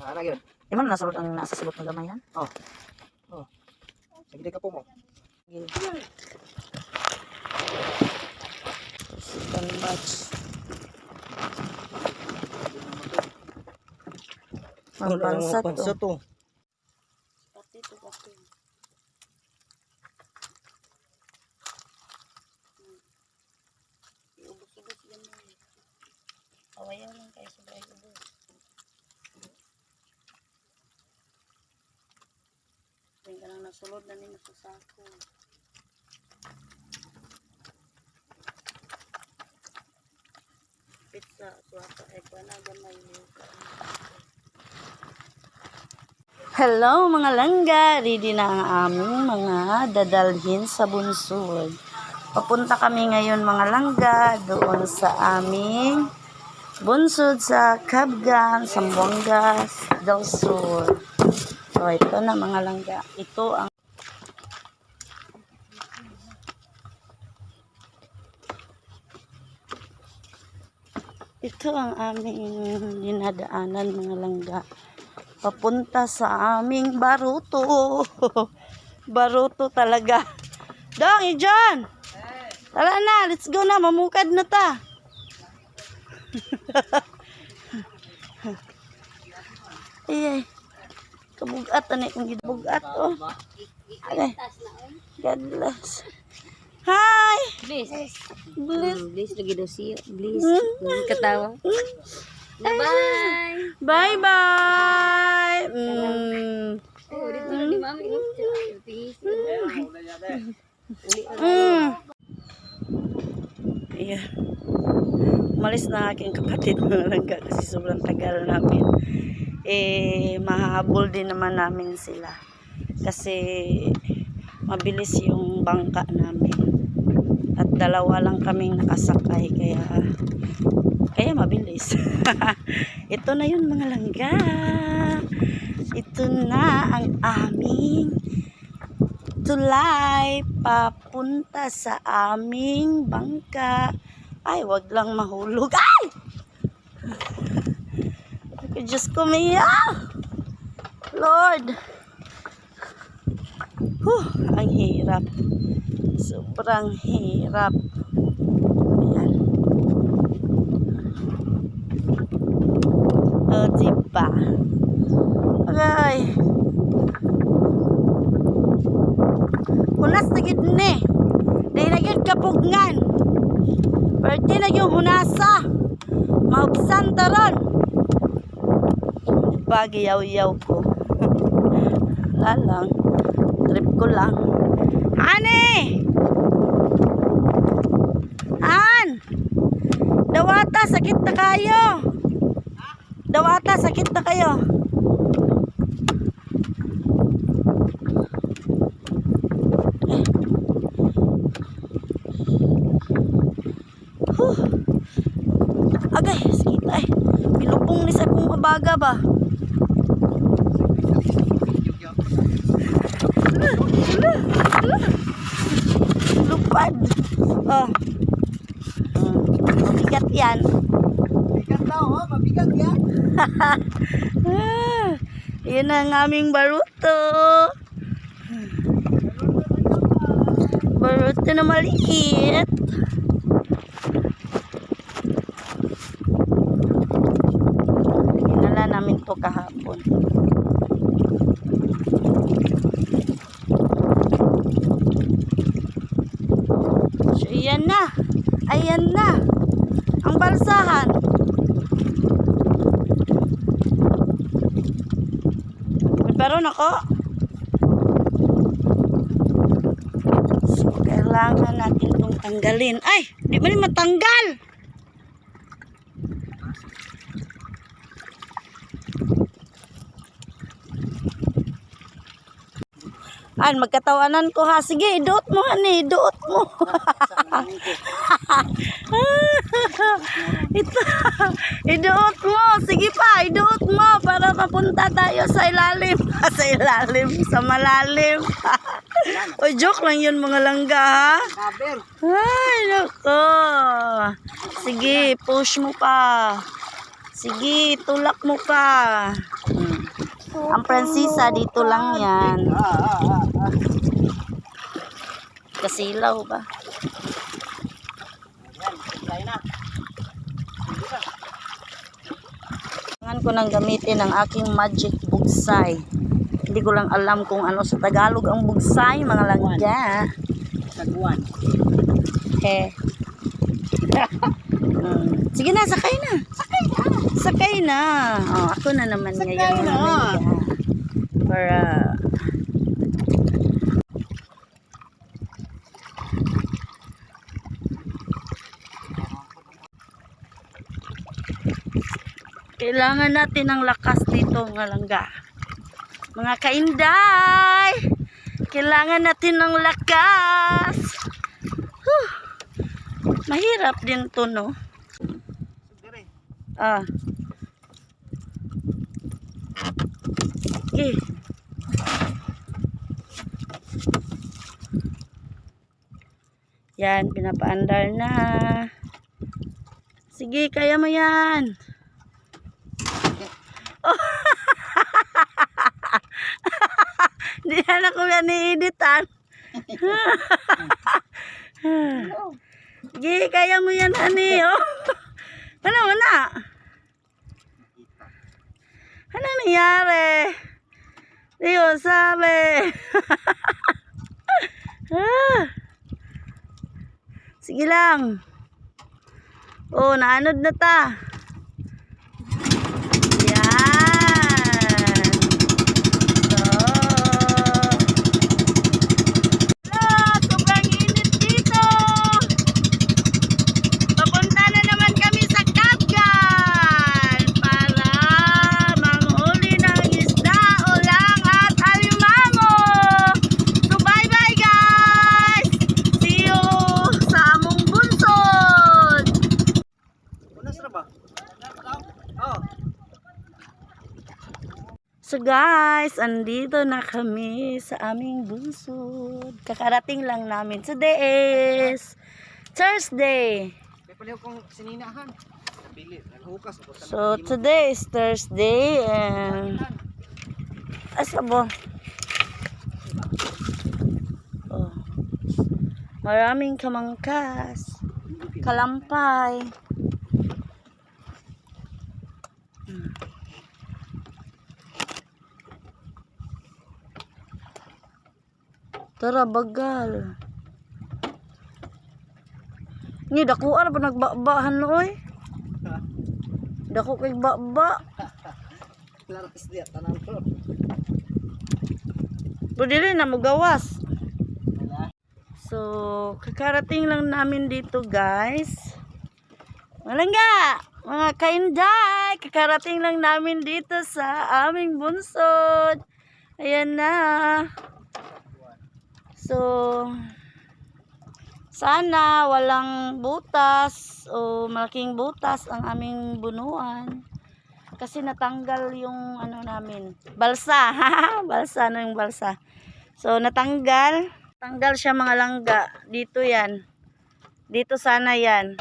Ah, ana gyud. Di man nasulod ang nasa sulot ng gamay han. Oh. Oh. Sige ka po mo. Okay. Second batch. Magpansa to. To. Ubus-ubus yan mo. Awayaw lang kayo sa bahay ubos. Hindi ka lang nasulod na nimo sa sako. Pizza, suwata, eh, kuha gamay mo. Hello mga langga! Ready na ang aming mga dadalhin sa bunsod. Papunta kami ngayon mga langga doon sa aming bunsod sa Cabgan, Zamboanga del Sur. So ito na mga langga. Ito ang Ito ang aming dinadaanan mga langga. Papunta sa aming baruto. Baruto talaga. Dong, Ijon! Tara na, let's go na, mamukad na ta. Ay, ay. Kabugat, ano yung gibugat, oh. Ay, God bless. Hi! Bliss. Bliss. Bliss lagi daw siya. Bliss. Katawa. Bye. Bye-bye! Mm. Oh, dito na ni Mami. Tingis. Ayan. Umalis na aking kapatid mga langga kasi sobrang tagal namin. Eh, mahabol din naman namin sila. Kasi mabilis yung bangka namin. At dalawa lang kaming nakasakay kaya kaya mabilis. Ito na yun mga langga. Ito na ang aming tulay papunta sa aming bangka. Ay, wag lang mahulog. Ay! Ay, Diyos ko, Mia! Lord! Huh, ang hirap. Sobrang hirap. Ayan. O, diba? Agay. Hunas na gid ni. Di na gid kapugngan. Pwede na yung hunasa. Maubsan taron. Bagiyaw-yaw ko. Wala lang. Trip ko lang. Ani! An! Dawata, sakit na kayo. Dawata, sakit na kayo. Huh. Agay, sakit ay. Pilupong ni sa akong abaga ba? Ala, ala. Lupad. Oh. Mabigat yan. Mabigat daw, oh, mabigat yan. Ah, yun ang aming baruto. Baruto na maliit. Dinala namin to kahapon. So, ayan na. Ayan na. Ang balsahan. May Pero nako. So, kailangan natin itong tanggalin. Ay, di ba rin matanggal? An, magkatawanan ko ha. Sige, iduot mo hani, iduot mo. Ito, iduot mo. Sige pa, iduot mo para mapunta tayo sa ilalim. Sa ilalim, sa malalim. Oy, joke lang yun mga langga ha. Cover. Ay, nako. Sige, push mo pa. Sige, tulak mo pa. Ang prinsesa dito lang yan. Ah, ah, ah, ah. Kasilaw ba? Ayan, tayo na. Hindi na. Kailangan ko nang gamitin ang aking magic bugsay. Hindi ko lang alam kung ano sa Tagalog ang bugsay, mga langga. Saguan. He. Sige na, sakay na. Sakay na. Sakay na. Oh, ako na naman Sakay ngayon, mga na. langga. Para kailangan natin ng lakas dito, mga langga. Mga kainday! Kailangan natin ng lakas! Whew. Mahirap din to, no? Dire. Ah. Okay. Yan, pinapaandar na. Sige, kaya mo yan. Oh. Hindi na ko yan i-editan. Sige, kaya mo yan, honey. Oh. Ano mo na? Ano nangyari? Di ko sabi. Ah. Sige lang. Oh, naanod na ta. Yan. So, Hello, sobrang init dito. Papunta na naman kami sa Cabgan para manghuli ng isda, ulang at alimango. So bye-bye, guys! See you sa among bunsod! Unas ra ba? Oh. So guys, andito na kami sa aming bunsod. Kakarating lang namin. Today is Thursday. May paliw kong sininahan. Bili, naghukas ako. So today is Thursday and asa ba? Oh. Maraming kamangkas, kalampay. Tara, bagal. Ni dako ara pa nagbabahan oy. Dako kay baba. Laras diya tanan ko. Pero dili na mo gawas. Wala. So, kakarating lang namin dito, guys. Malangga! Mga kainday! Kakarating lang namin dito sa aming bunsod. Ayan na. So, sana walang butas o malaking butas ang aming bunuan. Kasi natanggal yung ano namin, balsa. Balsa, ano yung balsa? So, natanggal. Tanggal siya, mga langga. Dito yan. Dito sana yan.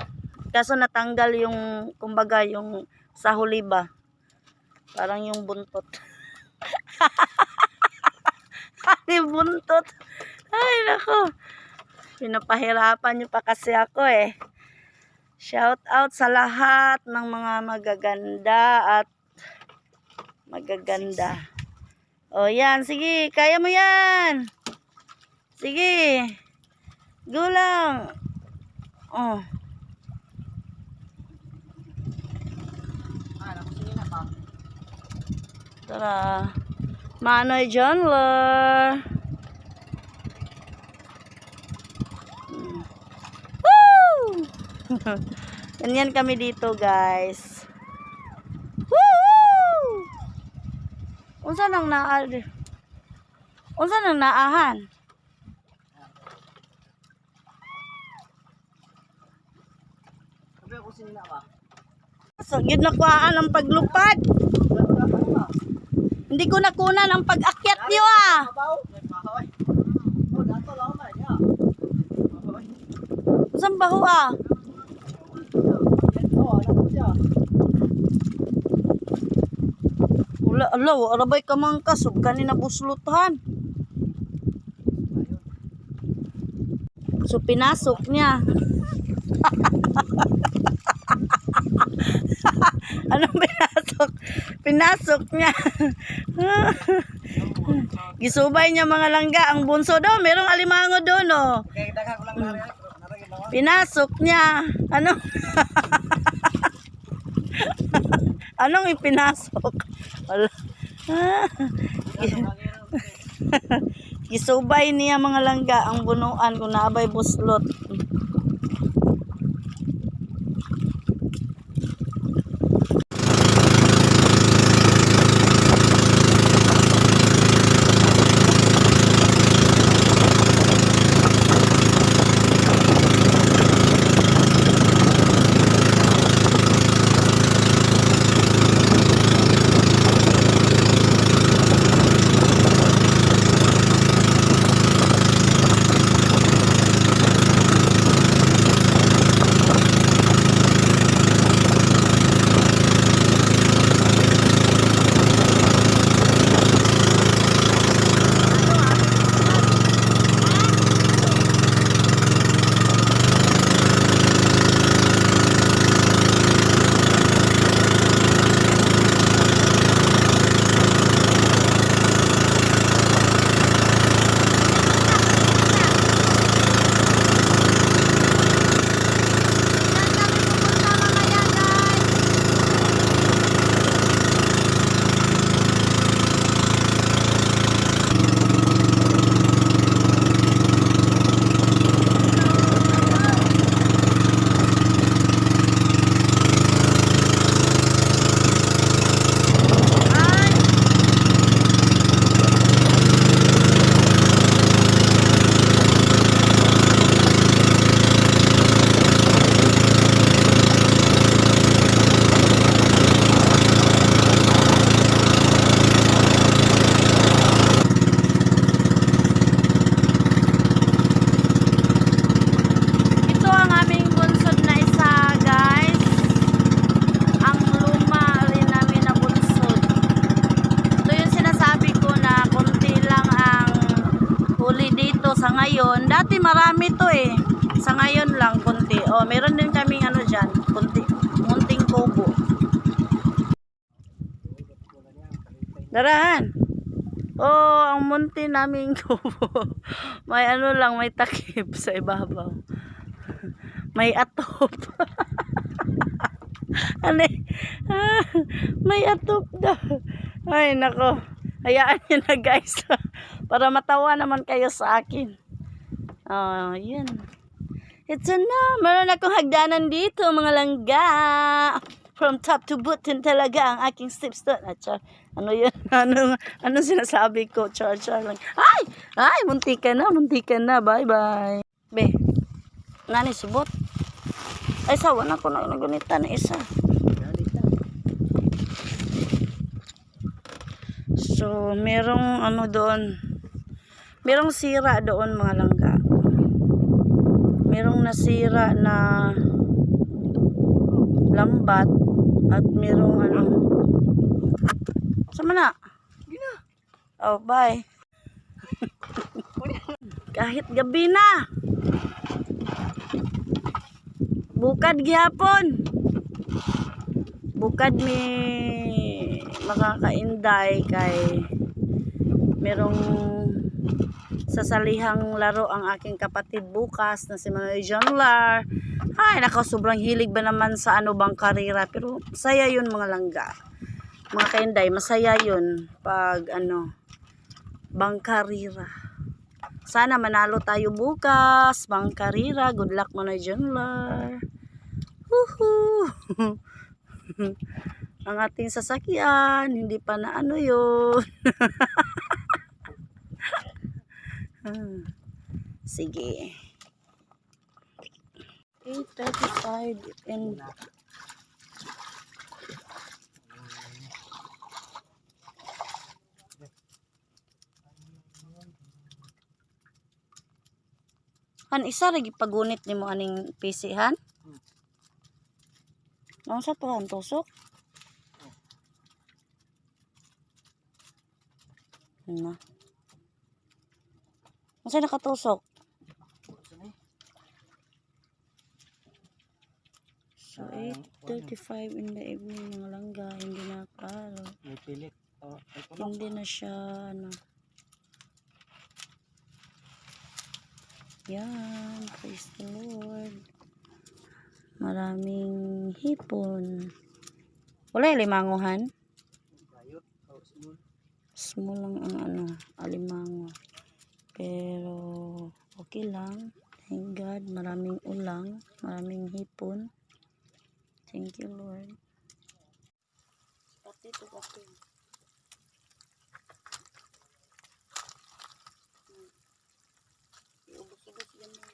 Kaso natanggal yung, kumbaga, yung sa huli ba. Parang yung buntot. Ay, buntot. Ay, nako. Pinapahirapan niyo pa kasi ako eh. Shout out sa lahat ng mga magaganda at magaganda. O yan, sige, kaya mo yan. Sige. Go lang. Oh, Ah, ako sinina pa. Tara. Manoy Johnler. Woo! Ganyan kami dito, guys. Woo! Unsa nang naa? Unsa nang naahan? Sabi ako sinina pa. So, gyud nakuhaan ang paglupad. Hindi ko nakunan ang pag-akyat niyo ah. Mabaw. May mahoy. Oh, dato lang man ya. Mahoy. Unsan baho ah? Oh, anak ko siya. Wala, ala, arabay ka man ka, sub kanina buslutan. So pinasok niya. Anong pinasok? Pinasok niya. Gisubay niya, mga langga, ang bunso daw. Merong alimango doon, oh. Kaya daghang ko lang nari. Nari ginawa. Pinasok niya. Ano? Anong ipinasok? Wala. Gisubay niya, mga langga, ang bunuan kung naabay buslot. Ito ang aming bunsod na isa, guys. Ang luma rin namin na bunsod. Ito yung sinasabi ko na konti lang ang huli dito sa ngayon. Dati marami to eh. Sa ngayon lang konti. Oh, meron din kaming ano dyan, konti, munting kubo. Darahan. Oh, ang munti naming kubo. May ano lang, may takip sa ibabaw. May atop. Ano eh? Ah, may atop daw. Ay, nako. Hayaan niyo na, guys. Para matawa naman kayo sa akin. Oh, yun. Ito na. Meron akong hagdanan dito, mga langga. From top to bottom talaga ang aking steps doon. Ah, char. Ano yun? Ano sinasabi ko? Char, char lang. Ay! Ay, muntik ka na. Muntik ka na. Bye-bye. Be, nani subot? Ay, sawa na ko na nagunita na isa. So, merong ano doon. Merong sira doon, mga langga. Merong nasira na lambat at merong ano. Sama na. Oh, bye. Kahit gabi na. Bukad gihapon. Bukad mi makakainday kay merong sasalihang laro ang aking kapatid bukas na si Manoy Jonlar. Ay, nako, sobrang hilig ba naman sa ano bang karera. Pero saya yun, mga langga. Mga kainday, masaya yun pag ano, bangkarira. Sana manalo tayo bukas, bangkarira. Good luck, Manoy Jonlar. Woohoo! Ang ating sasakyan, hindi pa na ano yun. Ah, sige. 8:35 and Han, isa ra gipagunit nimo aning PC, han? Ang sa to, han, tusok? Na. Unsa nakatusok? So, 8:35 in the evening, mga langga, hindi na klaro. May pilik. Oh, ay puno. Hindi na siya, ano. Yan, praise the Lord. Maraming hipon. Wala yung limanguhan? Gayot. Oh, small. Small lang ang ano, alimango. Pero, okay lang. Thank God, maraming ulang, maraming hipon. Thank you, Lord. Pati ito, pati. Iubos-ubos yan mo.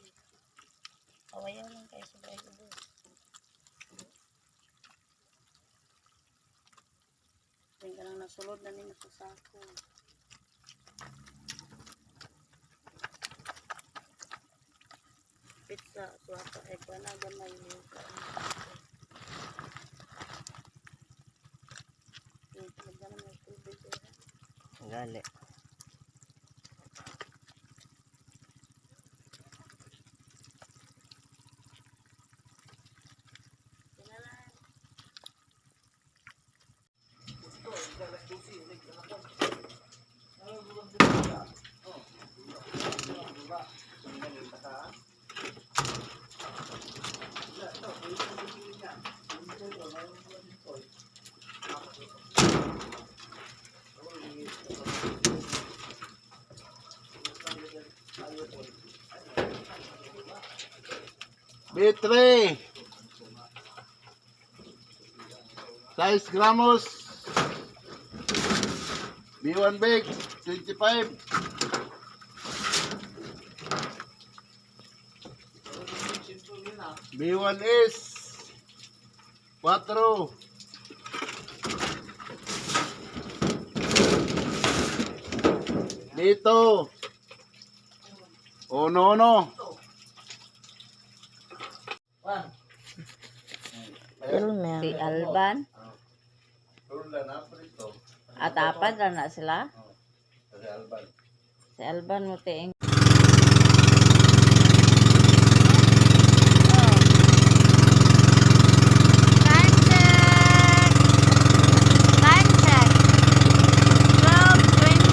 Kawayaw lang kayo sa bahay ubos. Tingnan ka lang nasulod na nimo sa sako. Pizza, suwata, eh, kuha na gamay. Lagyan na may tubig. Eh. Gali. B3. 6 gramos. B1 big, 25. B1 is 4. Dito. Uno, uno. Elmer. Si Alban. At apat na na sila. Si Alban mo tiing. Time check! Time check! 12:20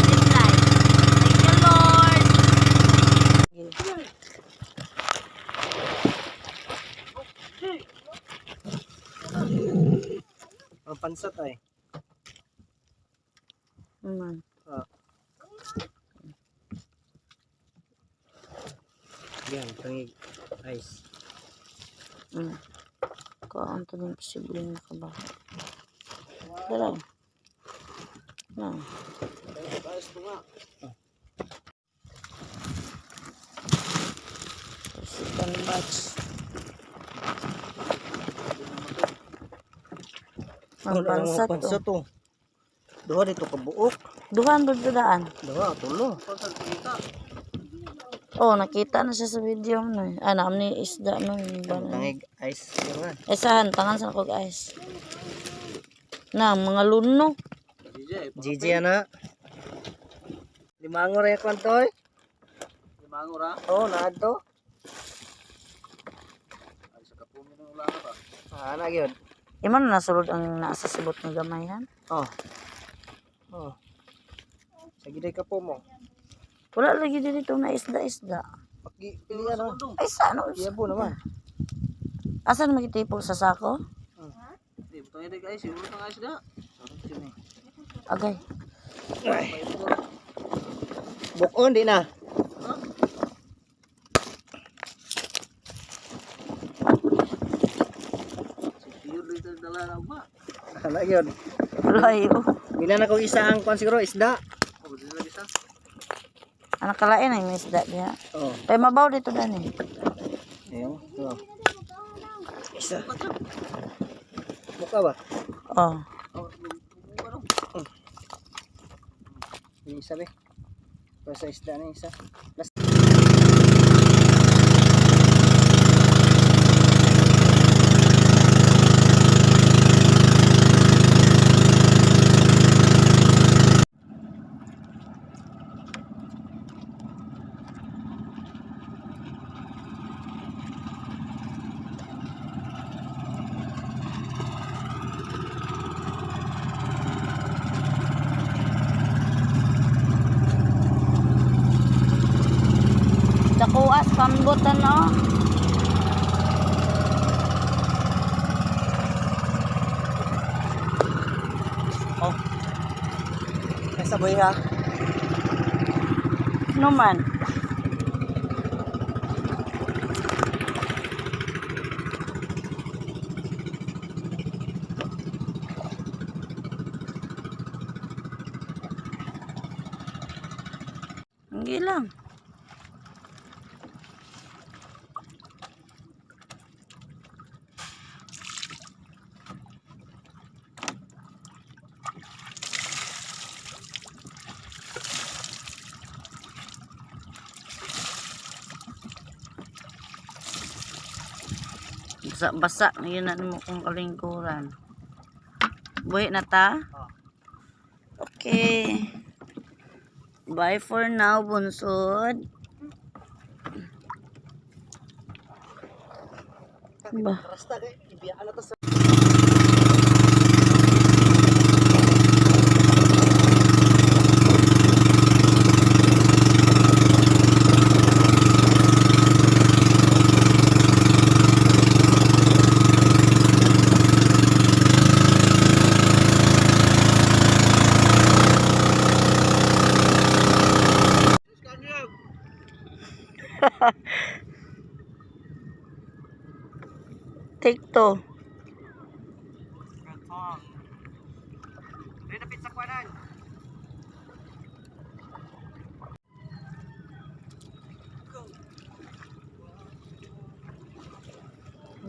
midnight. Thank you, Lord! Ang pansat ay. Man. Ah. Yan, tangig. Ice. Kaon to din posibleng makabaka. Dala. Na. Second batch. Ang pansat to. Pansat to. Duha dito kabuok. Duhan ba daan? Duha, tulo. Oh, nakita na siya sa video mo na. Ah, naam ni isda no. Ang tangig ice. Yan. Eh, saan? Tangan sa kog ice. Na, mga luno. GG ana. Limango ra yakon to. Limango ra? Oo, naad to. Ay sa kapumi ng ulan ba. Ah, ana gyud. Imo na nasulod ang nasa sibot nga gamay han. Oh. Oh. Sa giday ka po mo. Wala lagi dito na isda-isda. Paki pili ano. Ay, sa ano? Iyabo naman. Asan magitipo sa sako? Di butang ide guys, siguro tang ice da. Agay. Bukon di na. Ala gyud. Layo. Bila na kong isa ang kwan siguro isda. Anak kalain ay may isda diha. Oh. Kay mabaw dito dani. Ayun. Oh. Isa. Buka ba? Oh. Yung isa be. Para sa isda na isa. Last. Buas pambot ano. Oh. Ay saboy ha. No man. Hindi lang. Basa-basa. Ngayon na mo kong kalingkuran. Buhi na ta? Okay. Bye for now, bunsod. Ba. Rasta kay ibiyaan na to sa Take two.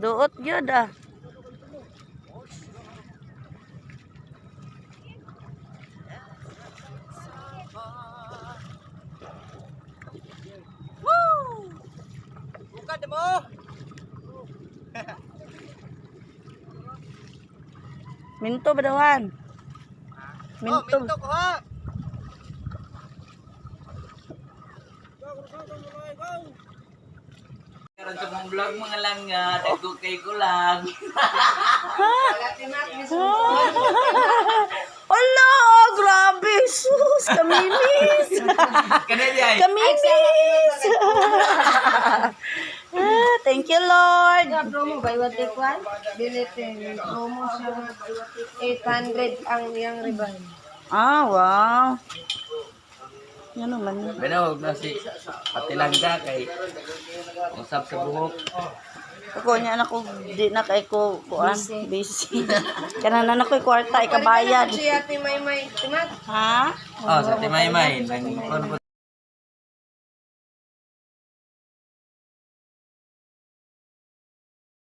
Duot gyud ah. Bukad mo. Minto ba dawan? Oh, Minto. minto ko ha. Karon sa mong vlog mga langga, dagko kay ko lang. Ala, grabe. Sus, kamimis. Kanay di ay. Kamimis. Ah, thank you, Lord. Promo buy one take one. Dili promo siya 800 ang iyang riban. Ah, wow. Yan naman. Binaw na si Patilangga kay usap sa buhok. Ako niya anak ko di na kay ko kuan busy. Kanan na ko kwarta ikabayad. Si Ate Maymay, timat. Ha? Oh, sa Timaymay nang kon